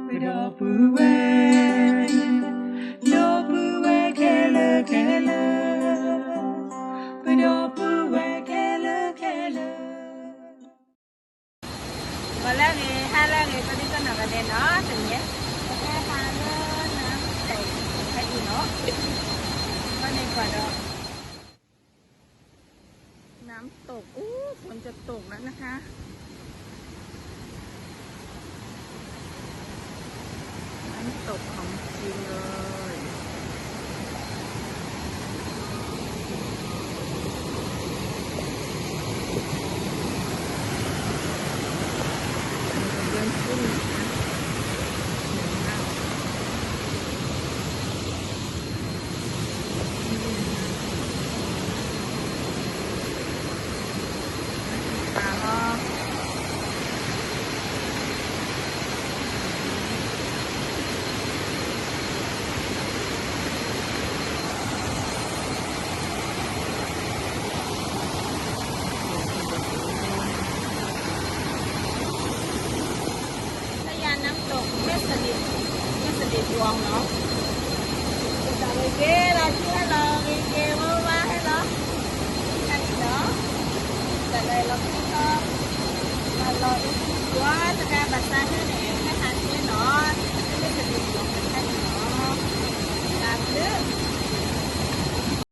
ပဒီပုၢ်ဝဲၢ်, ဒီပုၢ်ဝဲၢ်ခဲလၢာ်ခဲလၢာ်, ပဒီပုၢ်ဝဲၢ်ခဲလၢာ်ခဲလၢာ်, ဂီၤလၢအဂ့ၤ ဟါလၢအဂ့ၤ ကိးဒံကနီၢ်ဂၤဒဲးနီၤ, တနံၤ ပဟဲဟးလၢနၢ်ပၢၢ်ဖဲအံၤနီၤ, အဃိန့ၣ်ကွၢ်ဒီး น้ำตก อู้ ฝนจะตกแล้วนะคะ น้ำตกของจริงเลย เริ่มขึ้นนะคะ สวยมาก พญาน้ำตกแม่สะเด็ด แม่สะเด็ดดวงเนาะ တၢ်ဝဲက့ၤလီၤထူဟဲလီၤ ဂ့ၤက့ၤဝဲဝါဟဲလီၤ တၢ်န့ၣ်ဒီး တၢ်လၢလီၤခီ မၤလီၤအူ ကွၢ်တကးဘၣ်ဆါဟဲန့ၣ်